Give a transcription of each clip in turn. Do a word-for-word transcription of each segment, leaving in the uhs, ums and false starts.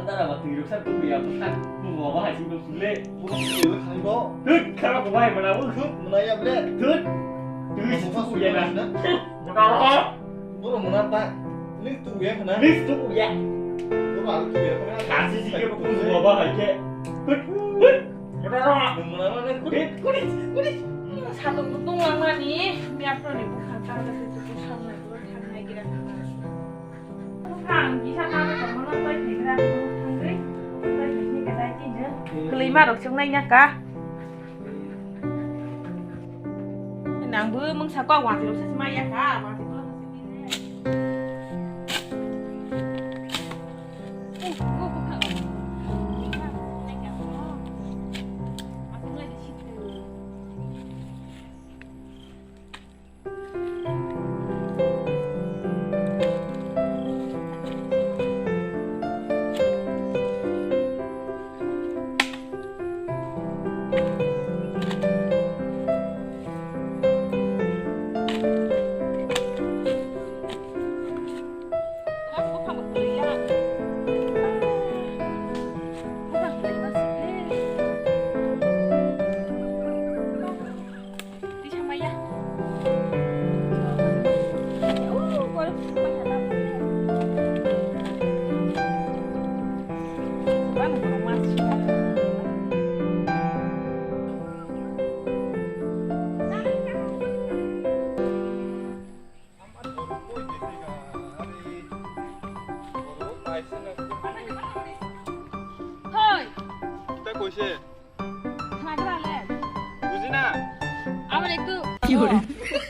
Tara ba twi rok sa twi ya, bwkha twi ba ba hai sing tong sile. Bwkha twi rok khai bo. Tut, khara ko bai mana bo. Mana ya ble. Tut. Twi si tu ya na. Mana ho. Boro mana ta. Ni tu ya khana. Ni tu ya. Boro alu tu ya khana. Kasi si ke ko ba ba hai ke. Tut. Tut. Mana ho. Mana ho ne kuri kuri kuri. Satung tu tung lang mani. Mi apro ni bwkha ta ta tu tu sang na tu thang nai kira khana. Buphang kisa tangwi tongmano tei phegra thangwi tei phegra kedai tino kwlwima rok chwng nai ya ka. Nangbo mungsa kok wati rok se ma ya ka, wati rok se tine. Hoi. Kita koise? Khnagra le. Buji na? Amar ektu. Ki hore?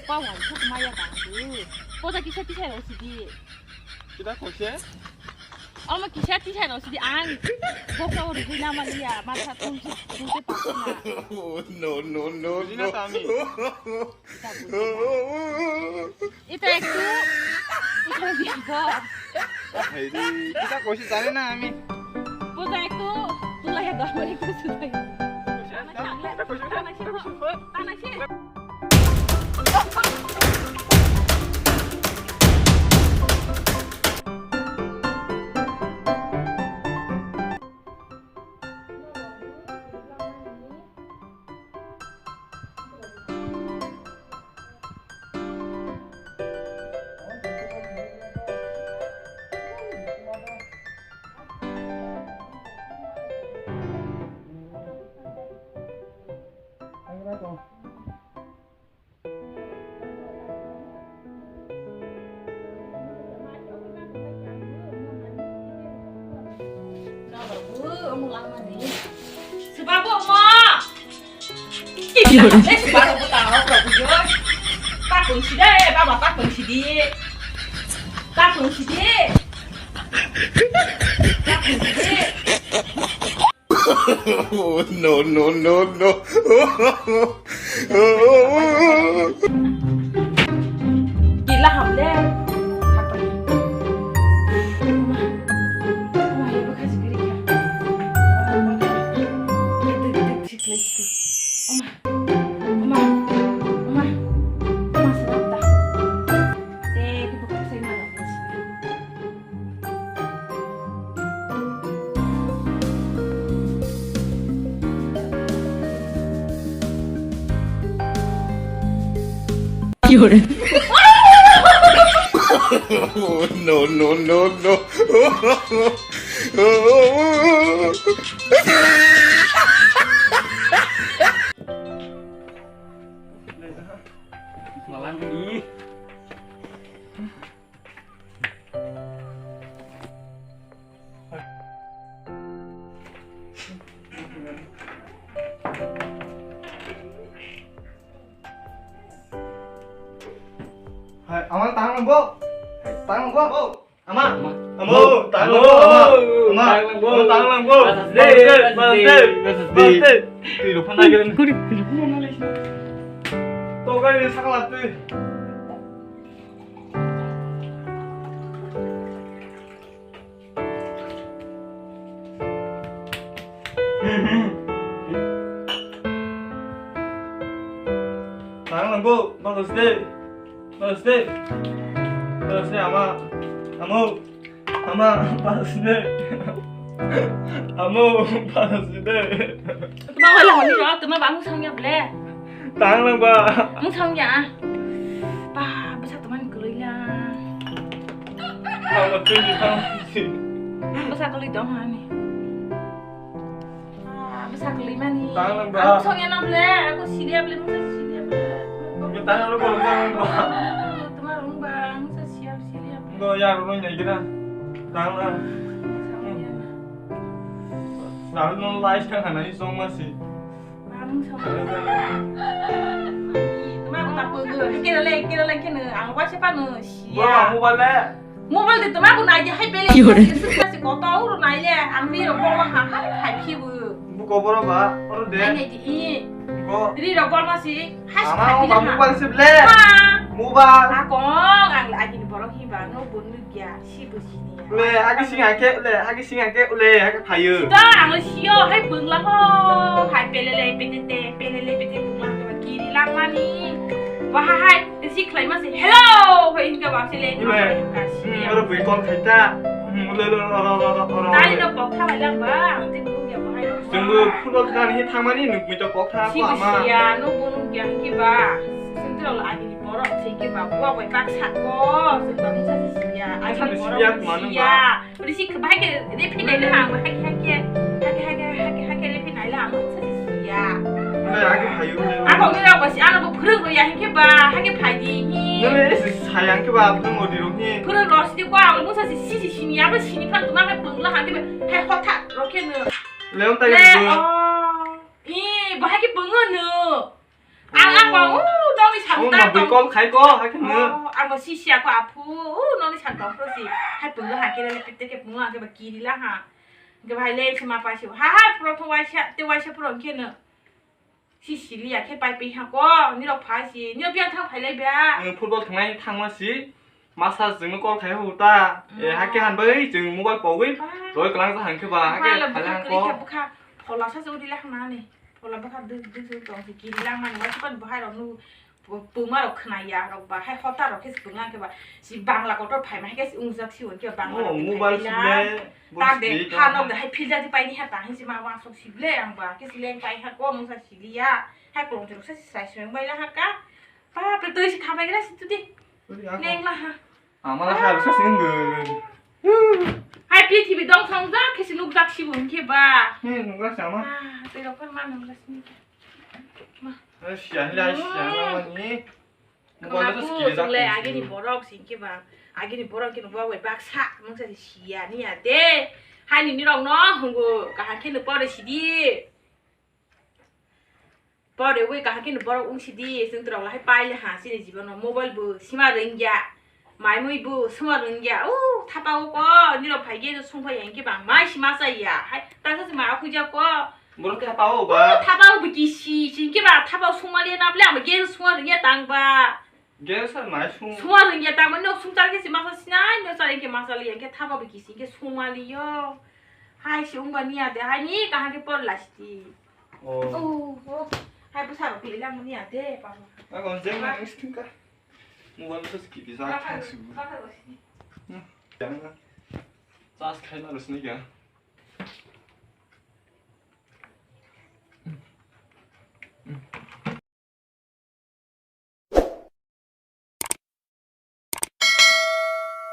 Pawan, thuk maya ba. Poja kisa tisa rosidi. Kita koise? Ama kisa tisa rosidi ang. Boksa ori hina maliya, masa tum tum te pakna. No, no, no, no. Buji na tami. Ita ektu. Ita biago. Hai di, kita koise jane na ami. Buja ektu, tulai ya dor mani ektu sudai. Sebabo mo. Idiot. Eh, sebabo mo tao ko bujo. Takun side, baba takun side. Takun side. Takun side. No, no, no, no. Gila hamle. Apa ni? Wah, ya bekas gini ya. Gitu, gitu, gitu, gitu. Oma, oma, oma, oma, serap dah. Deh, dibuka saya malam. Ki hore? No, no, no, no. Malang ni. Hai, ama tang bo. Hai, tang bo. Ama. Ama. Amo, tang bo, ama. Ama. Tang bo. Tang bo. Mas de, mas de, mas de. Twi rok phano naigen. Kuri, kuri, kuri, kuri. To gari sakala twi. Tang langbo, Mother's Day. Mother's Day. Mother's Day, ama. Amo. Ama, Mother's Day. Amo, para si de. Tuma wala honi ro, tuma ba mung song ya ble. Tang lang ba. Mung song ya. Ba, bwsa tuma ni kwlwi la. Tang ba twi ni tang si. Bwsa kwlwi tong hani. Ah, bwsa kwlwi mani. Tang lang ba. Mung song ya na ble, aku sili ya ble, mung song sili ya ble. Tang lang ba. Tuma rung ba, mung song sili ya ble. No, ya, no, ya, gina. Tang lang. Mung song ya na. Lalu no live thang hana i song ma si. Mamung song. Tuma ko ta pwgw. Kira le, kira le kene. Ang wa se pa no sia. Bo mobile le. Mobile de tuma ko nai je hai pele. Ki hore? Suk suk si ko to uru nai le. Ang ni ro bo ha ha khai phi bu. Bu ko boro ba. Oro de. Nai nai di i. Ko. Ri ro bol ma si. Hai si khai phi ha. Ama ba mobile se ble. Ha. Mobile. A ko ang la ni boro hi ba no bun. Ya, si buji ni ya. Le, hagi sing hake, le, hagi sing hake, le, hake phayo. Sida, ang le sio, hai bungla ho, hai pelele, petete, pelele, pete bungla ho, kiri langmani. Wah, hai, si khlai ma se, "Hello!" Hoi, inka ba se le, le. Ka si ya. Hmm, oro bui call khai ta. Hmm, le, le, ro, ro, ro, ro, ro, ro. Tari no kok tha bai lang ba, ang te bung ya ba hai ro. Jengbo football khna ni thangmani nuk mi to kok tha ko ama. Si ya, no bung ya ki ba. Sing te lo agi. Borok se ke ba, buak bai baksa ko, se ba mungsa se siya. Ani mungsa se borok siya, manu siya. Ba. Uri si bahai ke refi nai le ang, bahai ke, hai ke, hai ke, hai ke, hai ke, hai ke refi nai le ang mungsa se siya. Nai agi hayu le. Ako ni rok ba si, ano bo phurung ro ya, hai ke ba, hai ke phai di hi. Nai le si sayang ke ba, phurung ro di ro hi. Phurung ro si di ko, ang mungsa se si, si, si, ni, abo si ni phan tuma ke bungla, hai ke ba, hai hotha ro ke no. Leon tai le, bung. Oh. I, bahai ke bungo no. Ang, oh, ang bang, uh, nokni samung. Oh, ta ma bui tong. Call khai ko, hai khe no. Oh, ang bo si siya ko aphu, uh, nokni samung tong pro si. Hai pungo ha khe le pite khe pungo ha khe ba kiri la ha. Khe bahai le si ma pa si. Ha, ha, pro to waisa, te waisa pro khe no. Si sili ya khe pai pi ha ko, ni rok pha si. Ni rok biang thang phai lai ba. Ang football thangnai thangma si. Masa jengno call khai ho ta. E, mm, hake han bai jeng mobile pogwi. Ah. Roi klang sa han khe ba, hake mobile khala bwkha ko. Bwkha phola sa se udi la khna ni. Phola bwkha duk duk se tong se kiri lang mani, wa se pan bahai rok nu puma rok khna ya rok ba, hai hota rok khe se pung lang khe ba. Si Bangla kotor phai ma hai khe se ungjak si un khe Bangla rok phai la. Oh, mobile si le, tak de, ha nok de hai phil jadi pai ni ha ta, hai si ma wa sok si le ang ba, khe si leng pai ha ko mungsa si li ya. Hai kolong jero sa si sai se bai la ha ka. Bapre, twi se khamai gra si tudi. Oi, ako. Neng la ha. Amala ha, sa sing ge. Hai prithibi dong song jak, khe si nuk jak si bun khe ba. He, nuk jak sama. Ah, twi rok ma nuk jak si. Ma. Eh, sian la, sian la ni. Mobile sa skiri jak le, agi ni borok sing khe ba. Agi ni borok khe nuk ba wai baksa, mungsa si siya ni ya de. Hai ni ni rok no, hungu, kaham khe nuk pore sidi. Pore wi kaham khe borok wng sidi, chwng twrok lahai paile ha, chini jibono mobile bo sima rwngya, mai mui bo sima rwngya. O thapa o ko, nirok phai khe sung phai ya, hinkhe ba mai sima cha ya. Hai, ta sa se ma akhuk jak ko. Borok thapa o ba? O thapa o bo kisi, hinkhe ba thapa o sung mali na ble, amo khe sung rwngya tang ba. Gas ar mai sung. Suma rwngya tamo nok sung char khe se masa sinai, nok char khe masa liya khe thaba bikisi khe suma liyo. Hai se wngba niya de, hai ni kaham khe por lasti. Oh. Oh, oh. Hai bwsa rok pili lang niya de, papa. Agon jeng nang sting ka. Mobile sa skipi sa thang su. Papa, papa, papa. Hmm. Jang na. Chas khai na rus ni ga.